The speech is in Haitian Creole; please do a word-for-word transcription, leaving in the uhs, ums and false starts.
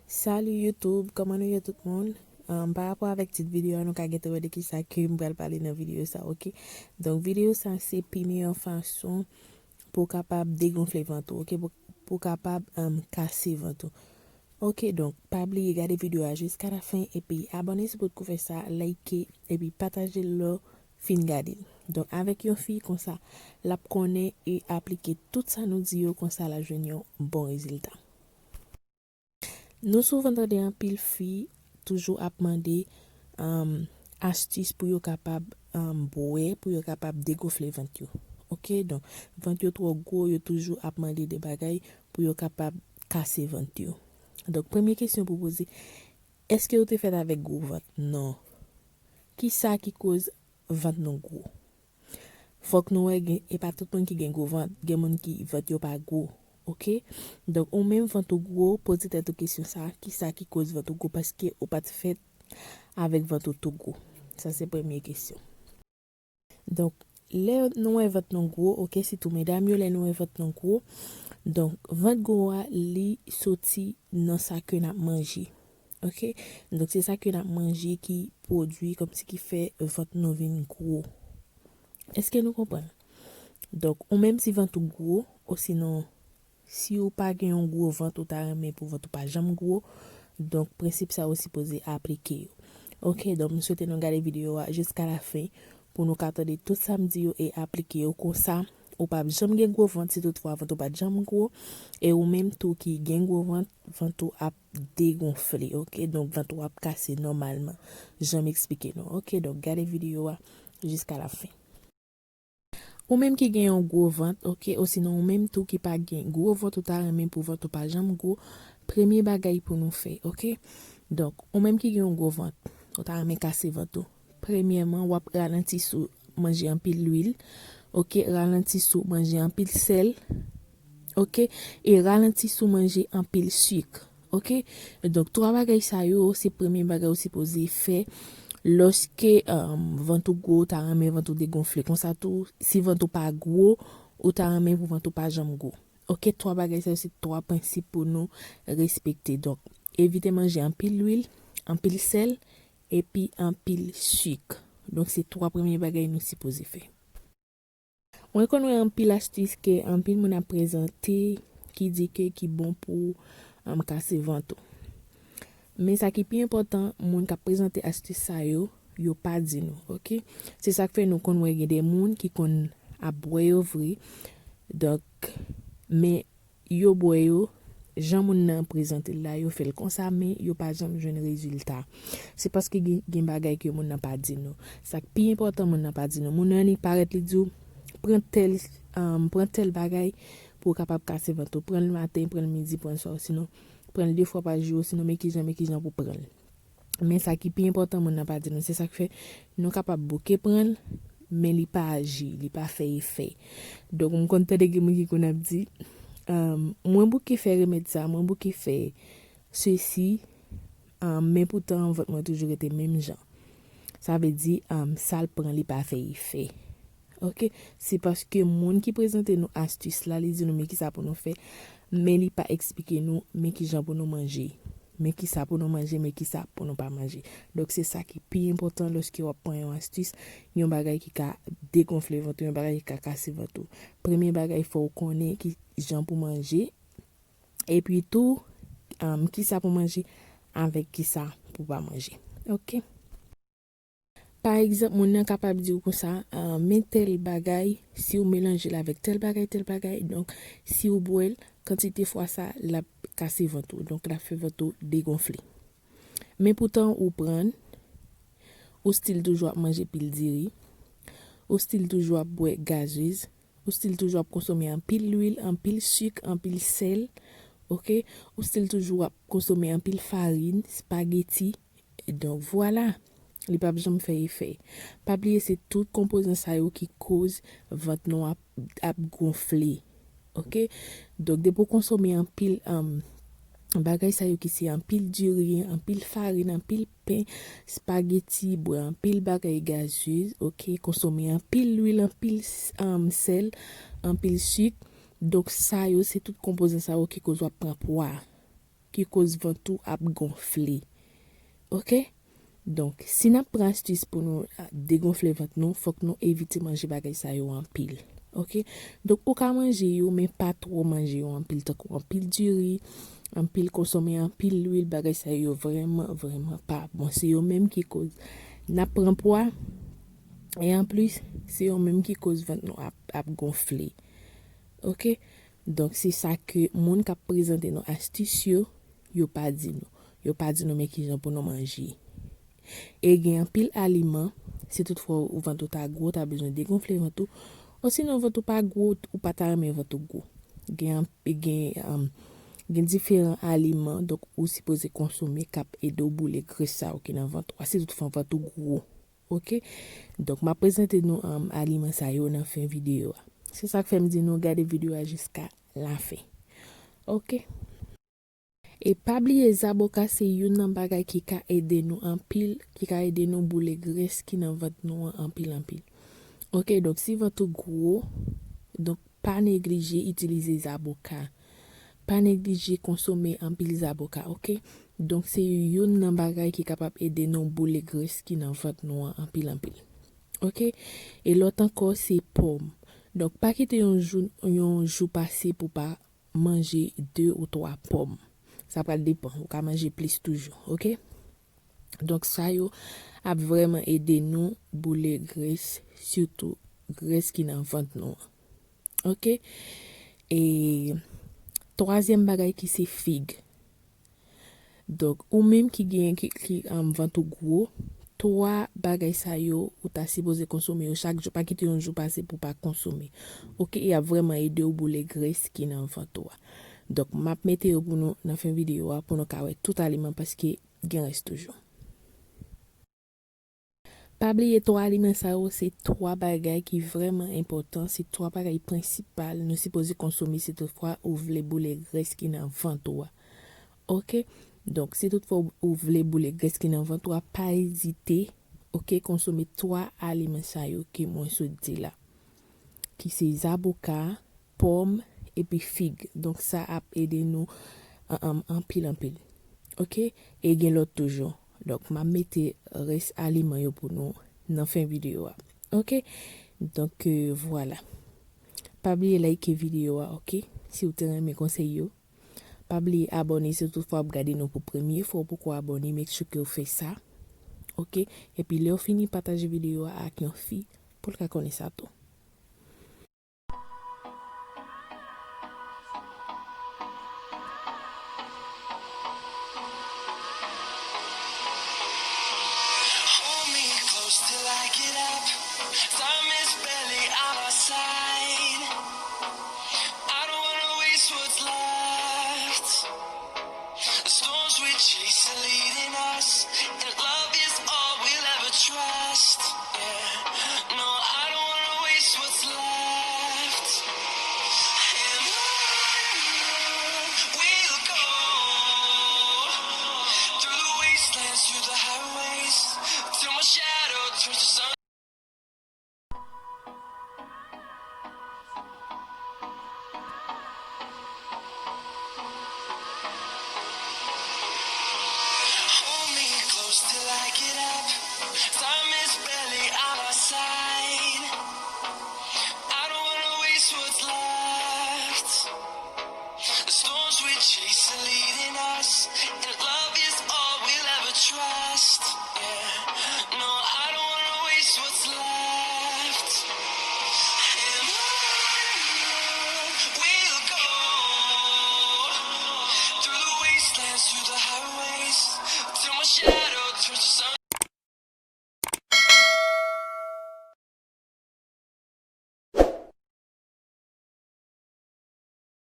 Salut YouTube, kòman nou ye tout moun? Um, pa rapò avèk tit videyo a, nou ka gentan wè de kisa ke m pral pale nan videyo sa, oke? Donk, videyo sa se pi meyè fason pou w kapab degonfle vant ou, oke? Pou, pou w kapab, um, kase vant ou. Oke, donk, pa bliye gade videyo a jiska la fen, epi abòne si w potko fè sa, like, epi pataje l lè w fin gade l. Donk, avèk yon fi konsa, l ap konnen e aplike tout sa nou di yo, konsa l ap jwenn yon bon rezilta. Nou souvan tande anpil fi toujou ap mande, um, astis pou yo kapab, um, bwè, pou yo kapab degonfle vant yo. Oke, donk, vant yo twò gwo, yo toujou ap mande de bagay pou yo kapab kase vant yo. Donk, premye kesyon pou poze, èske ou te fèt avèk gwo vant? Non. Kisa ki koz vant nou gwo? Fòk nou wè, gen, e pa tout moun ki gen gwo vant, gen moun ki vant yo pa gwo, oke? Donk, ou menm vant ou gwo, poze tèt ou kesyon sa, kisa ki koz vant ou gwo? Paske ou pa t fèt avèk vant ou tou gwo. Sa se premye kesyon. Donk, lè nou wè vant nou gwo, oke, sitou medam yo, lè nou wè vant nou gwo, donk, vant gwo a, li soti nan sa ke n ap manje, oke? Donk, se sa ke n ap manje ki pwodui kòmsi ki fè vant nou vin gwo. Èske nou konprann? Donk, ou menm si vant ou gwo, osinon, si ou pa gen yon gwo vant, ou ta renmen pou vant ou pa janm gwo, donk, prensip sa yo sipoze aplike yo. Oke, donk, m swete nou gade videyo a jiska la fen pou nou ka tande tout sa m di yo e aplike yo. Konsa, ou p ap janm gen gwo vant si toutfwa vant ou pa t janm gwo. E ou menm tou ki gen gwo vant, vant ou ap degonfle, oke? Donk, vant ou ap kase nòmalman. Jan m eksplike nou, oke? Donk, gade videyo a jiska la fen. Ou menm ki gen yon gwo vant, oke, osinon ou menm tou ki pa gen gwo vant, ou ta renmen pou vant ou pa janm gwo, premye bagay pou nou fè, oke? Donk, ou menm ki gen yon gwo vant, ou ta renmen kase vant ou. Premyèman, w ap ralanti sou manje anpil lwil, oke, ralanti sou manje anpil sèl, oke, e ralanti sou manje anpil sik. Oke? Donk, twa bagay sa yo, se premye bagay ou sipoze fè lòske, um, vant ou gwo, ou ta renmen vant ou degonfle. Konsa tou, si vant ou pa gwo, ou ta renmen pou vant ou pa janm gwo. Oke? Twa bagay sa yo, se twa prensip pou nou respekte. Donk, evite manje anpil lwil, anpil sèl, epi anpil sik. Donk, se twa premye bagay nou sipoze fè. Mwen konn wè anpil astis ke anpil moun ap prezante ki di ke ki bon pou, um, kase vant ou. Men sa ki pi enpòtan, moun k ap prezante astis sa yo, yo pa di nou, oke? Se sa k fè nou konn wè gen de moun ki konn ap bwè yo vre. Donk, men yo bwè yo, jan moun nan prezante l la, yo fè l konsa, men yo pa janm jwenn rezilta. Se paske gen, gen bagay ke moun nan pa di nou. Sa k pi enpòtan, moun nan pa di nou. Moun nan li parèt, li di w, pran tèl, um, pran tèl bagay pou w kapab kase vant ou. Pran l maten, pran l midi, pran l swa, osinon pran l de fwa pa jou, osinon men kijan, men kijan pou pran l. Men sa ki pi enpòtan, moun nan pa di nou. Se sa k fè nou kapab bouke pran l, men li pa aji, li pa fè efè. Donk, m konn tande gen moun ki konn ap di, um, mwen bouke fè remèd sa, mwen bouke fè sesi, um, men poutan vant mwen toujou rete menm jan. Sa vle di, um, sa l pran li pa fè efè. Oke? Se paske moun ki prezante nou astis la, li di nou men kisa pou nou fè, men li pa eksplike nou men kijan pou nou manje. Men kisa pou nou manje, men kisa pou nou pa manje. Donk, se sa ki pi enpòtan lòske w ap pran yon astis, yon bagay ki ka degonfle vant ou, yon bagay ki ka kase vant ou. Premye bagay, fò w konnen kijan pou manje. Epi tou, um, kisa pou manje avèk kisa pou pa manje. Oke? Pa egzanp, moun nan kapab di w konsa, ah, men tèl bagay, si w melanje l avèk tèl bagay, tèl bagay, donk, si w bwè l, kantite fwa sa, l ap kase vant ou, donk, l ap fè vant ou degonfle. Men poutan, ou pran l, ou still toujou ap manje pil diri, ou still toujou ap bwè gazez, ou still toujou ap konsome anpil lwil, anpil sik, anpil sèl, oke? Ou still toujou ap konsome anpil farin, spageti, donk, vwala, li p ap janm fè efè. Pa bliye, se tout konpozan sa yo ki koz vant nou ap, ap gonfle. Oke? Donk, depi w konsome anpil, um, bagay sa yo ki se anpil diri, anpil farin, anpil pen, spageti, bwè anpil bagay gazez, oke? Konsome anpil lwil, anpil s-, um, sèl, anpil sik. Donk, sa yo, se tout konpozan sa yo ki koz w ap pran pwa. ki koz vant ou ap gonfle. Oke? Donk, si n ap pran astis pou nou, a, degonfle vant nou, fòk nou evite manje bagay sa yo anpil. Oke? Donk, ou ka manje yo, men pa twò manje yo anpil, tankou anpil diri, anpil konsome, anpil lwil, bagay sa yo vrèman, vrèman pa bon. Se yo menm ki koz n ap pran pwa, e anplis, se yo menm ki koz vant nou ap, ap gonfle. Oke? Donk, se sa ke moun k ap prezante nou astis yo, yo pa di nou. Yo pa di nou men kijan pou nou manje. E gen anpil aliman, si toutfwa ou vant ou ta gwo, ou ta bezwen degonfle vant ou, osinon vant ou pa gwo, ou pa ta renmen vant ou gwo. Gen, gen, um, gen diferan aliman, donk ou sipoze konsome k ap ede w boule grès sa yo ki nan vant ou a, si toutfwa vant ou gwo. Oke? Donk, m ap prezante nou, um, aliman sa yo nan fen videyo a. Se sa k fè m di nou gade videyo a jiska lafen. Oke? E pa bliye, zaboka se youn nan bagay ki ka ede nou anpil, ki ka ede nou boule grès ki nan vant nou an anpil, anpil. Oke, donk, si vant ou gwo, donk, pa neglije itilize zaboka. Pa neglije konsome anpil zaboka, oke? Donk, se youn nan bagay ki kapab ede nou boule grès ki nan vant nou an anpil, anpil. Oke? E lòt ankò, se pòm. Donk, pa kite yon jou, yon jou pase pou pa manje de ou twa pòm. Sa pral depann, ou ka manje plis toujou, oke? Donk, sa yo ap vrèman ede nou boule grès, sitou grès ki nan vant nou an. Oke? E twazyèm bagay ki se fig. Donk, ou menm ki gen, ki, ki, um, vant ou gwo, twa bagay sa yo, ou ta sipoze konsome yo chak jou. Pa kite yon jou pase pou pa konsome. Oke? Y ap vrèman ede w boule grès ki nan vant ou a. Donk, m ap mete yo pou nou nan fen videyo a pou nou ka wè tout aliman paske gen rès toujou. Pa bliye, twa aliman sa yo, se twa bagay ki vrèman enpòtan, se twa bagay prensipal nou sipoze konsome si toutfwa ou vle boule grès ki nan vant ou a. Oke? Donk, si toutfwa ou, ou vle boule grès ki nan vant ou a, pa ezite, oke, konsome twa aliman sa yo ke mwen sot di la. Ki se zaboka, pòm, epi fig. Donk, sa ap ede nou an, an, anpil, anpil. Oke? E gen lòt toujou. Donk, m ap mete rès aliman yo pou nou nan fen videyo a. Oke? Donk, euh, vwala. Pa bliye like videyo a, oke? Si w te renmen konsèy yo. Pa bliye abòne si toutfwa w ap gade nou pou premye fwa, ou poko abòne, make sure ke w fè sa. Oke? Epi lè w fini, pataje videyo a ak yon fi pou l ka konnen sa tou. Hold me close till I get up. Time is barely on our side. I don't wanna waste what's left. The storms we chase are leading us, and love is all we'll ever trust.